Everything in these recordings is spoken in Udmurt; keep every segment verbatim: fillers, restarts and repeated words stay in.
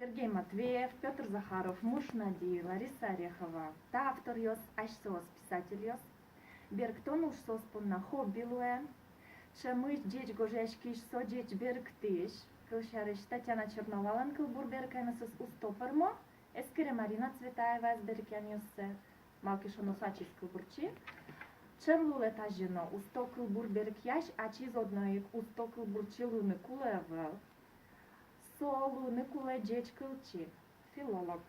Сергей Матвеев, Пётр Захаров, Муш Нади, Лариса Орехова. Та авторъёс асьсэос писательёс. Берыктон уж соос понна хобби луэ. Ӵемысь ӟеч гожъяськись — со ӟеч берыктӥсь. Кылсярысь, Татьяна Черновалэн кылбур берыкъямъёсыз усто пӧрмо, эскере Марина Цветаеваез берыкъямъёссэ. Малы ке шуоно, со ачиз кылбурчи. Ӵем луылэ тазьы но: усто кылбур берыкъясь ачиз одно ик усто кылбурчи луыны кулэ ӧвӧл. Со луыны кулэ ӟеч кылчи, филолог.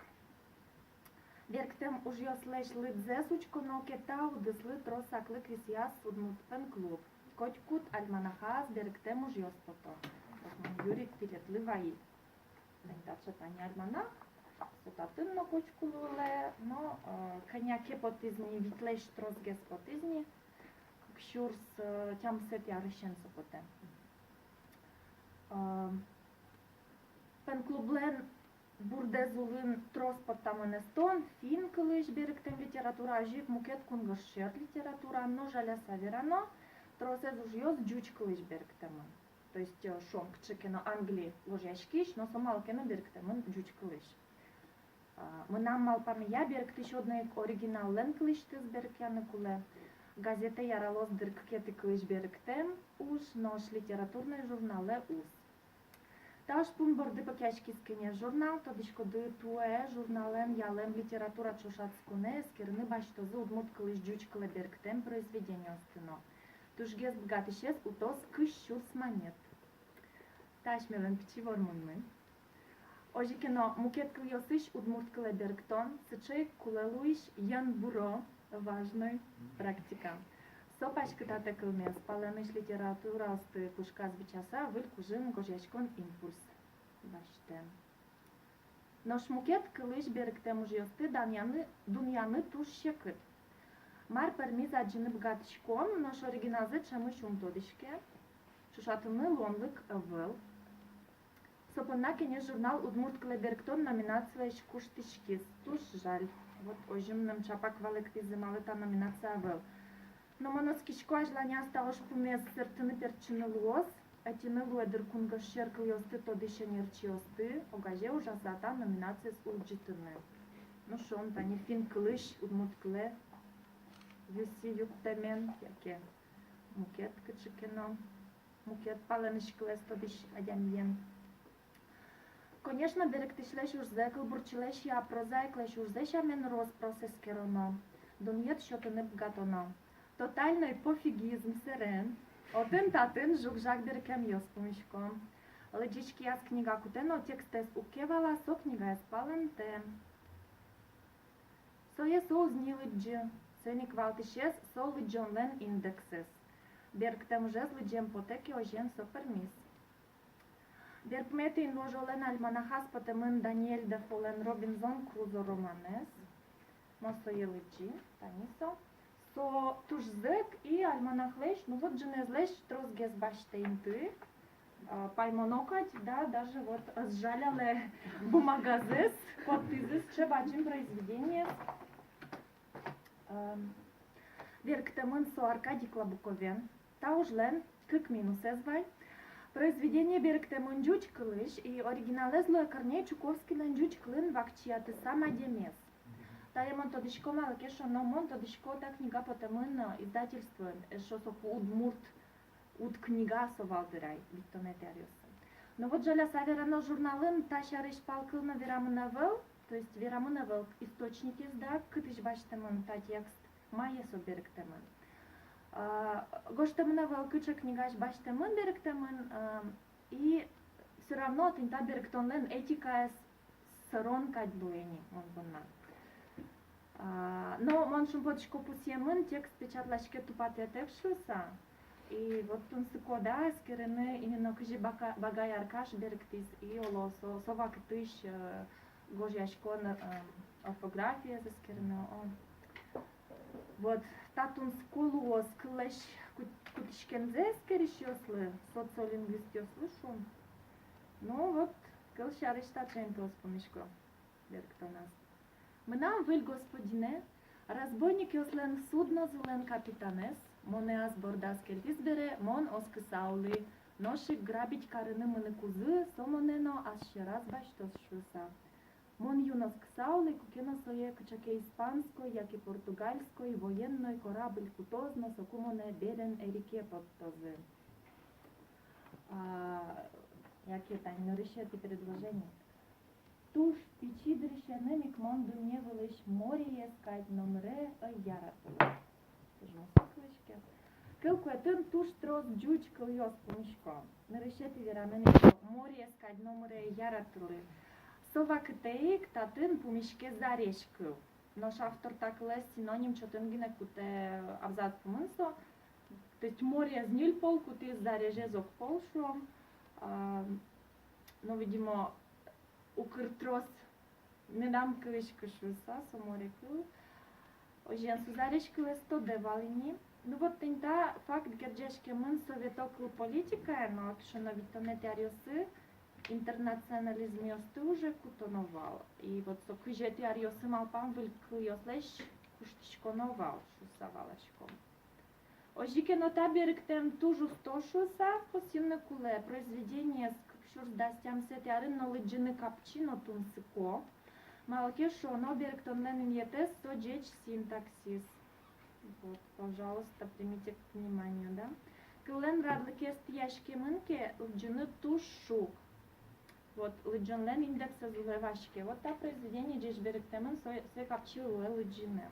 Берыктэм ужъёслэсь лыдзэс учконо ке, та удыслы трос саклык висъяз «Удмурт пен-клуб». Котькуд альманахаз берыктэм ужъёс пото. Вот мон юри тӥледлы вайи. Тани таӵе, тани альманах, со татын но котьку луылэ, но, э, кӧня ке потӥз ни, витьлэсь тросгес потӥз ни, кык сюрс, э, тямысэтӥ арысен со потэ. Э, пен-клублэн бурдэз улын трос поттамын эстон, финн кылысь берыктэм литература, озьы ик мукет кунгож сьӧр литература, но, жаляса верано, тросэз ужъёс ӟуч кылысь берыктэмын. То есть, э, шуом, кыӵе ке но Англи гожъяськись, но со малы ке но берыктэмын ӟуч кылысь. А, мынам малпамея, берыктӥсь одно ик оригиналлэн кылысьтыз берыкъяны кулэ. Газетэ яралоз, дыр, кыкетӥ кылысь берыктэм уж, нош литературной журналэ уз. Та ужпум борды пыкъяськиз «Кенеш» журнал. Тодӥськоды, туэ журналэн ялэм литература ӵошатсконэ эскерыны басьтозы удмурт кылысь ӟуч кылэ берыктэм произведениосты но. Тужгес быгатӥсез утоз кызь сюрс манет. Та асьмелэн пичи вормонмы. Озьы ке но, мукет кылъёсысь удмурт кылэ берыктон сыӵе ик кулэ луись, йӧнбуро, важной практика. Со паськытатэ кылмес, палэнысь литератураосты пушказ бичаса, выль кужым гожъяськон импульс басьтэ. Нош мукет кылысь берыктэм ужъёсты данъяны, дунъяны туж секыт. Мар пӧрмиз, адӟыны быгатӥськом, нош оригиналзэ ӵемысь ум тодӥське, ӵошатыны луонлык ӧвӧл. Со понна «Кенеш» журнал удмурт кылэ берыктон номинацилэсь куштӥськиз. Туж жаль. Вот озьы мыным чапак валэктӥзы, малы та номинация ӧвӧл. Но мон оскисько, азьланяз та ужпумез сэрттыны-пертчыны луоз. Ӧтьыны луэ, дыр, кунгож сьӧр кылъёсты тодӥсь ӧнерчиосты, огазе ужаса та номинациез улӟытыны. Ну, шуом, тани финн кылысь удмурт кылэ юси юрттэмен, яке мукет кыӵе ке но, мукет палэнысь кылэз тодӥсь адямиен. Конечно, берыктӥсьлэсь ужзэ, кылбурчилэсь я прозаиклэсь ужзэ сямен, рос-прос эскероно, дунъет сётыны быгатоно. Тотальной пофигизм сэрен отын-татын жуг-жаг берыкъямъёс пумисько. Лыдӟись кияз книга кутэ но, текстэз уг ке вала, со книгаез палэнтэ. Сое со уз ни лыдӟы, соин ик валтӥсез — со лыдӟонлэн индексэз. Берыктэм ужез лыдӟем потэ ке, озьыен со пӧрмиз. Берпуметӥ «Инвожолэн» альманахаз потэмын Даниэль Дефолэн «Робинзон Крузо» романэз. Мон сое лыдӟи, тани со. Со туж зӧк и альманахлэсь, ну вот, ӝынызлэсь тросгес басьтэ инты. А, паймоно кадь, да, даже вот ӧз жалялэ бумагазэс, поттӥзы сыӵе бадӟым произведениез. Эм, берыктэмын со Аркадий Клабуковен. Та ужлэн кык минусэз вань. Произведение берыктэмын ӟуч кылысь, и оригиналэз луэ Корней Чуковскийлэн ӟуч кылын вакчиятысам адямиез. Тае мон тодӥсько, малы ке шуоно, мон тодӥсько, та книга потэмын, э, издательствоын, эшшо соку «Удмурт», «Удкнига» со вал дыр ай, витьтонэтӥ аръёсы. Но вот, жаляса верано, журналын та сярысь пал кыл но верамын ӧвӧл, то есть верамын ӧвӧл источникез, да, кытысь басьтэмын та текст, мае со берыктэмын. А, гожтэмын ӧвӧл, кыӵе книгаысь басьтэмын, берыктэмын, а, и всё равно тӥни та берыктонлэн этикаез сӧрон кадь луэ ни мон понна. А, но мон шумпотӥсько, пусъемын, текст печатлаське тупатэтэк шуыса. И вот тунсыко, да, эскерыны, именно кызьы Бака-, Багай Аркаш берыктӥз, и оло со, со вакытысь, э, гожъяськон, э, орфографиез эскерыны, о. Вот, та тунсыко луоз кыллэсь кут-, кутӥськемзэ эскерисьёслы, социолингвистъёслы, шуом. Ну вот, кылсярысь, таӵе интыос пумисько берыктоназ. Мынам выль господинэ, разбойникъёслэн суднозылэн капитанэз, монэ ас бордаз кельтӥз бере, мон оскыса улӥ Нош ик грабить карыны мыныкузы, со монэ но ас сьӧраз басьтоз шуыса. Мон юн оскыса улӥ, куке но сое кыӵе ке испанской яке португальской военной корабль кутоз но соку монэ берен эрике поттозы. А, яке тани нырысетӥ предложение. Туж пичи дырысеным ик мон дунне вылысь мореез кадь номыре ӧй яратылы. Туж мусо кылӥське. Кыл куэтын туж трос ӟуч кылъёс пумисько. Нырысетӥ верамен ик со мореез кадь номыре ӧй яратылы. Со вакытэ ик татын пумиське зарезь кыл. Нош автор та кылэз синоним чотын гинэ кутэ абзац пумын со. То есть мореез ньыль пол кутӥз, зарезез огпол шуом. А, но, видимо, укыр трос медам кылӥськы шуыса, со море кыл. Озьыен, со зарезь кылэз тодэ вал ини. Ну вот, тӥни та факт герӟаськемын совето кыл политикая, но кышно витьтонэтӥ аръёсы интернационализмъёсты уже кутоно вал. И вот со кызетӥ аръёсы малпам выль кылъёслэсь куштӥськоно вал шуыса валаськом. Озьы ке но, та берыктэм туж усто шуыса пусйыны кулэ. Произведениез кык сюрс дас тямысэтӥ арын но лыдӟыны капчи но тунсыко. Малы ке шуоно, берыктонлэн инъетэз со ӟеч синтаксис. Вот, пожалуйста, примите к вниманию, да. Кыллэн радлыкез тӥяськемын ке, лыдӟыны туж шуг. Вот, лыдӟонлэн индексэз улэ ваське. Вот та произведение ӟеч берыктэмын, со, сое капчи луэ лыдӟыны.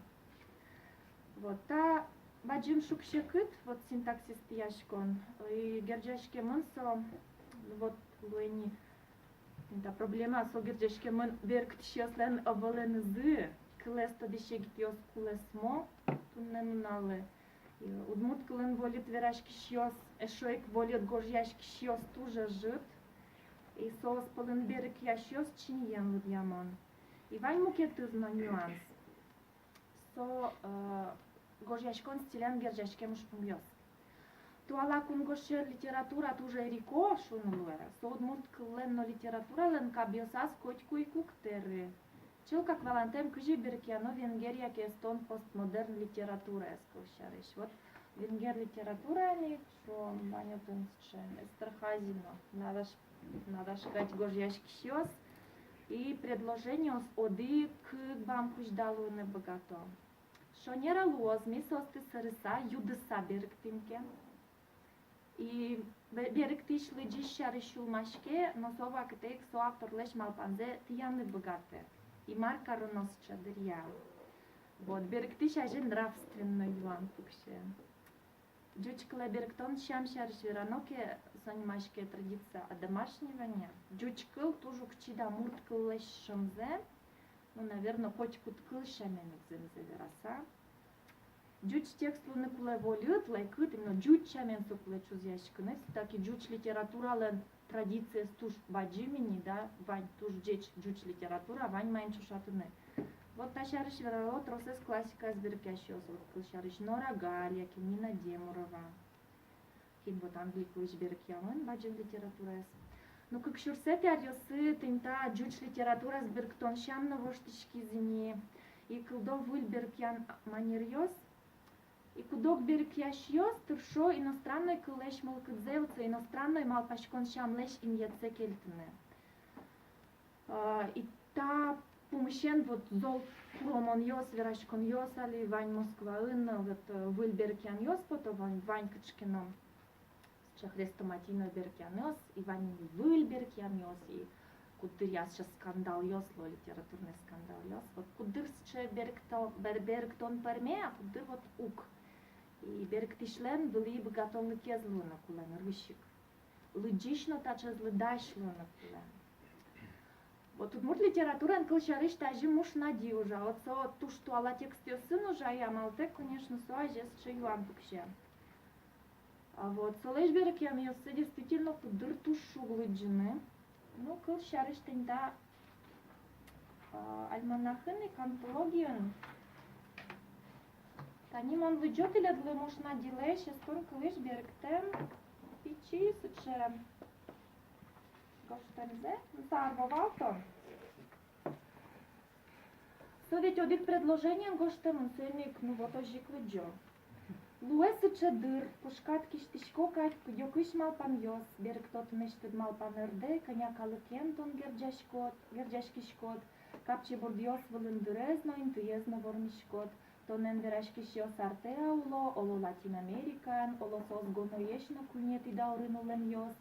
Вот, та бадӟым шуг-секыт, вот, синтаксис тӥяськон, и герӟаськемын со, вот, луэ ни, та проблема, со герӟаськемын берыктӥсьёслэн ӧвӧлэнызы, кылэз тодӥсь егитъёс кулэсмо туннэ нуналлы. И удмурт кылын вольыт вераськисьёс эшшо ик вольыт гожъяськисьёс туж ӧжыт. И соос пӧлын берыкъясьёс чиньыен лыдъямон. И вань мукетыз но нюанс. Со, э, гожъяськон стилен герӟаськем ужпумъёс. Туала кунгож сьӧр литература туж эрико шуыны луэ. Со удмурт кыллэн но литературалэн кабъёсаз котьку ик уг тэры. Чылкак валантэм, кызьы берыкъяно венгер яке эстон постмодерн литератураез, кылсярысь. Вот венгер литератураын ик, шуом, вань отын сыӵе Эстерхази но, Надаш, Надаш кадь гожъяськисьёс, и предложениос одӥг-кык бам кузьда луыны быгато. Шонер-а луоз, ми соосты сӧрыса, юдыса берыктӥм ке? И бе-, берыктӥсь лыдӟись сярысь сюлмаське, но со вакытэ ик со авторлэсь малпанзэ тӥяны быгатэ. И мар кароно сыӵе дыръя? Вот, берыктӥсь азе нравственной юан пуксе. Ӟуч кылэ берыктон сям сярысь верано ке, со нимаське традиция одомашнивания. Ӟуч кыл туж уг чида мурт кыллэсь шӧмзэ, ну, наверно, котькуд кыл сямен ик, зэмзэ вераса. Ӟуч текст луыны кулэ вольыт, лайкыт, именно ӟуч сямен со кулэ чузъяськыны. Всё-таки ӟуч литературалэн традициез туж бадӟым ини, да, вань туж ӟеч ӟуч литература, вань маин ӵошатыны. Вот та сярысь верало тросэз классикаез берыкъясьёс, вот, кылсярысь, Нора Галь яке Нина Демурова. Кин вот англи кылысь берыкъямын бадӟым литератураез. Ну, кык сюрсэтӥ аръёсы тӥни та ӟуч литератураез берыктон сям но воштӥськиз ини, и кылдо выль берыкъян манеръёс, и куд-ог берыкъясьёс тыршо иностранной кыллэсь мылкыдзэ, вот со иностранной малпаськон сямлэсь инъетсэ кельтыны. А, и та пумысен вот зол куромонъёс, вераськонъёс али вань Москваын, вот, э, выль берыкъянъёс пото, вань, вань кыӵе ке но сыӵе хрестоматийной берыкъянъёс, и вань выль берыкъянъёс, и куддыръя сыӵе скандалъёс луо, литературной скандалъёс. Вот куддыр сыӵе берыкто-, бер-, берыктон пӧрме, а куддыр вот уг. И берыктӥсьлэн вылӥ быгатонлыкез луыны кулэ нырысь ик. Лыдӟись но таӵеез лыдась луыны кулэ. Вот удмурт литератураын, кылсярысь, тазьы муш нади ужа. Вот со туж туала текстъёсын ужа, и амалтэк, конечно, со азе сыӵе юан пуксе. А вот солэсь берыкъямъёссы действительно куддыр туж шуг лыдӟыны. Ну, кылсярысь, тӥни та, а, альманахын ик, антологиын. Тани мон лыдӟо тӥледлы муш надилэсь эстон кылысь берыктэм пичи сыӵе гожтэмзэ, ну, со «Арво валтон». Со ведь одӥг предложениен гожтэмын, соин ик, ну, вот озьы ик лыдӟо. Луэ сыӵе дыр, пушкад кисьтӥсько кадь кыдёкысь малпанъёс, берыкто тынэсьтыд малпан ӧрдэ, кӧня калыкен тон герӟаськод, герӟаськиськод, капчи бурдъёс вылын дырез но, интыез но вормиськод. Тонэн вераськисьёс артэ-а уло, оло Латин Америкаын, оло соос гоноесь но куинетӥ даурын улэмъёс.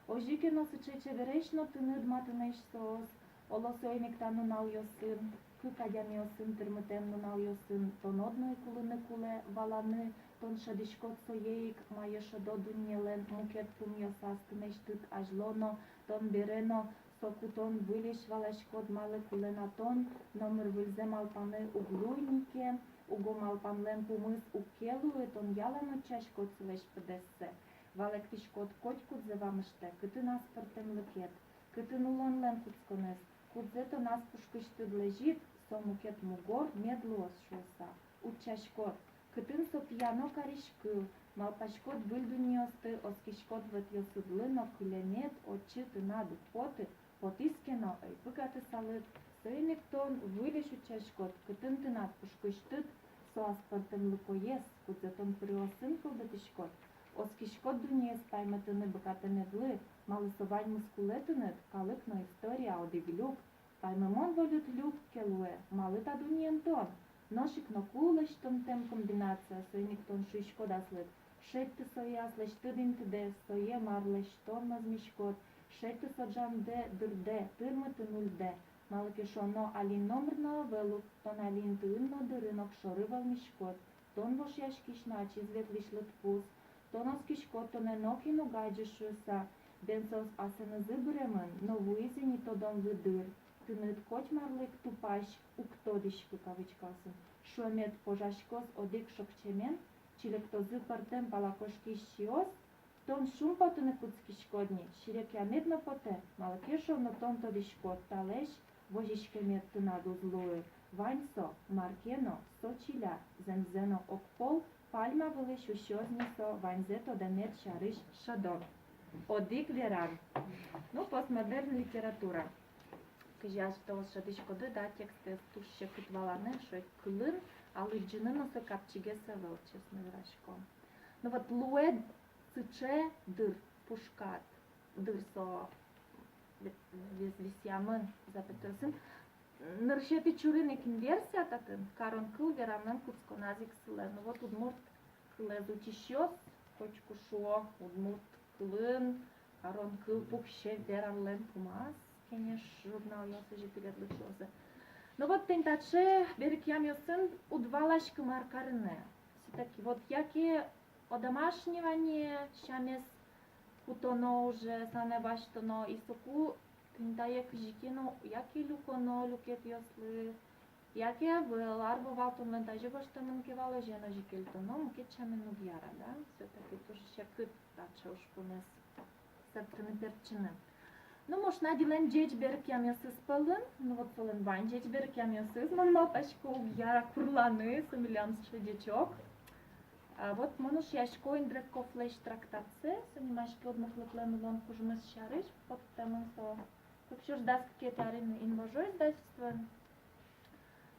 Озьы ке но сыӵе чебересь но тыныд матынэсь соос, оло соин ик та нуналъёсын, кык адямиосын тырмытэм нуналъёсын, тон одно ик улыны кулэ, валаны, тон шӧдӥськод сое ик, мае шӧдо дуннелэн мукет пумъёсаз тынэсьтыд азьло но, тон бере но, соку тон выльысь валаськод, малы кулэ на тон, номыр выльзэ малпаны уг луы ни ке, уго малпанлэн пумыз уг ке луы, тон ялан утчаськод сылэсь пыдэссэ. Валэктӥськод котькудзэ вамыштэ, кытын аспӧртэмлыкед, кытын улонлэн кутсконэз, кудзэ тон ас пушкысьтыд лэзид, со мукет мугор мед луоз шуыса. Утчаськод, кытын со пияно кариськыл, малпаськод выль дуннеосты, оскиськод вӧтъёсыдлы но, кылемед отчы тынад уг поты, потӥз ке но, ӧй быгаты салыт, соин ик тон выльысь утчаськод, кытын тынад пушкысьтыд со аспӧртэмлыкоез, кудзэ тон пыриосын кылдытӥськод, оскиськод дуннеез паймытыны быгатэмедлы, малы со ваньмыз кулэ тыныд, калык но история одӥг люк. Паймымон вольыт люк ке луэ, малы та дуннеын тон? Нош ик ноку лэсьтонтэм комбинация, соин ик тон шуиськод аслыд: шедьты сое аслэсьтыд интыдэ, сое, мар лэсьтон мӧзмиськод, шедьты со ӝандэ, дырдэ, тырмыты нульдэ. Малы ке шуоно, али номыр но ӧвӧл ук, тон али интыын но дырын огшоры вӧлмиськод. Тон вошъяськись но ачиз ветлӥсь лыдпус. Тон оскиськод, тонэ нокин уг адӟы шуыса. Бен соос асэнызы быремын, но вуиз ини тодонлы дыр. Тыныд котьмарлы ик тупась, уг тодӥськы кавычкаосын, шуэмед пожаськоз одӥг шокчемен, чилектозы пӧртэм пала кошкись сиос. Тон шумпотыны кутскиськод ни, серекъямед но потэ, малы ке шуоно, тон тодӥськод, талэсь возиськемед тынад уз луы. Вань со, мар ке но, со чиля, зэмзэ но огпол, пальма вылысь усёз ни со, ваньзэ тодэмед сярысь шӧдон. Одӥг веран. Ну, постмодерн литература. Кызьы асьтэос шӧдӥськоды, да, текстэз туж секыт валаны, шуэ, кылын, а лыдӟыны но со капчигес ӧвӧл, честно верасько. Ну вот, луэ сыӵе дыр, пушкад, дыр со ве-, вез-, висъямын запятойёсын. Нырысетӥ чурын ик инверсия татын, карон кыл верамын кутсконаз ик сылэ. Ну вот, удмурт кылэз утисьёс котьку шуо, удмурт кылын карон кыл пуксе вераллэн пумаз, «Кенеш» журналъёсы же тӥледлы шуозы. Но вот тӥни таӵе берыкъямъёсын уд валаськы, мар карыны. Всё-таки вот яке одомашнивание сямез кутоно уже, санэ басьтоно, и соку тӥни тае кызьы ке но яке люконо люкетъёслы, яке ӧвӧл, арбовалтонлэн тазьы гожтэмын ке вал, озьыен озьы кельтоно, мукет сямен уг яра, да? Всё-таки туж секыт таӵе ужпумез сэрттыны-пертчыны. Ну, Мошнадилэн ӟеч берыкъямъёсыз пӧлын, ну вот солэн вань ӟеч берыкъямъёсыз, мон малпасько, уг яра курланы, со милям сыӵе ӟечок. А вот мон ушъясько Индрекковлэсь трактатсэ, со нимаське «Удмуртлыклэн улон кужмыз сярысь», поттэмын со кык сюрс дас кыкетӥ арын «Инвожо» издательствоын.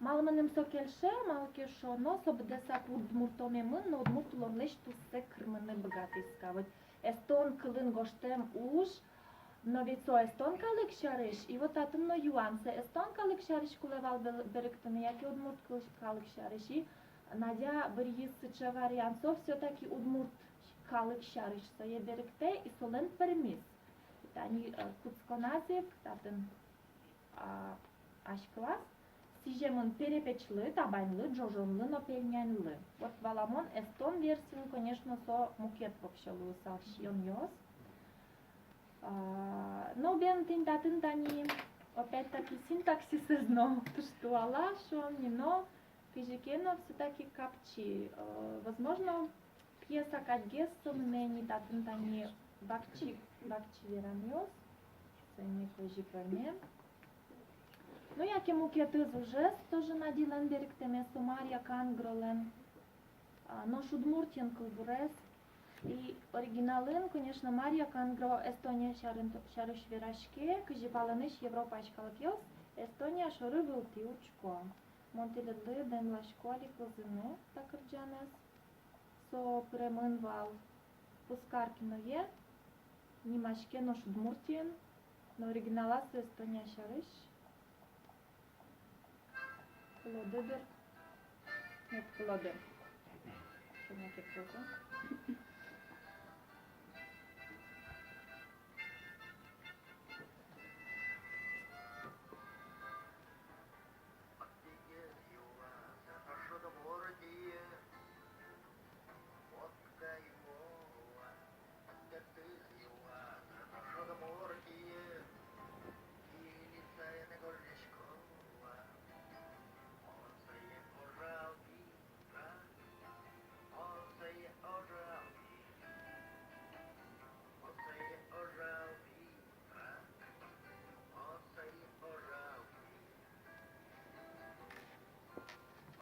Малы мыным со кельше, малы ке шуоно, со быдэсак удмуртомемын, но удмурт улонлэсь туссэ кырмыны быгатӥз ка. Вот эстон кылын гожтэм уж, но ведь со эстон калык сярысь, и вот татын но юан: со эстон калык сярысь кулэ вал бе-, берыктыны яке удмурт кыл-, калык сярысь, и Надя быръиз сыӵе вариант, со всё-таки удмурт калык сярысь сое берыктэ, и солэн пӧрмиз. Тани, э, кутсконаз ик татын, а, азькылаз: сӥземын перепечлы, табаньлы, ӝожонлы но пельняньлы. Вот валамон, эстон версиын, конечно, со мукет вообще луысал сиёнъёс. А, но бен тӥни татын тани, опять-таки, синтаксисэз но туж туала, шуом ни, но кызьы ке но всё-таки капчи. Э, возможно, пьеса кадьгес со мынэ ни, татын тани вакчи, вакчи веранъёс, соин ик озьы пӧрме. Ну, яке мукетыз ужез, тоже Надилэн берыктэмез, со Марья Кангролэн, а, нош удмуртэн кылбурез. И оригиналын, конечно, Марья Кангро Эстония сярын, сярысь вераське, кызьы палэнысь европаысь калыкъёс Эстония шоры вылтӥ учко. Мон тӥледлы дэмласько али кылзыны та кырӟанэз. Со пыремын вал Пускар киное, нимаське нош Удмуртиын, но оригиналаз Эстония сярысь. Кылоды дыр. Нет, кылоды. Кӧня ке кылзэ.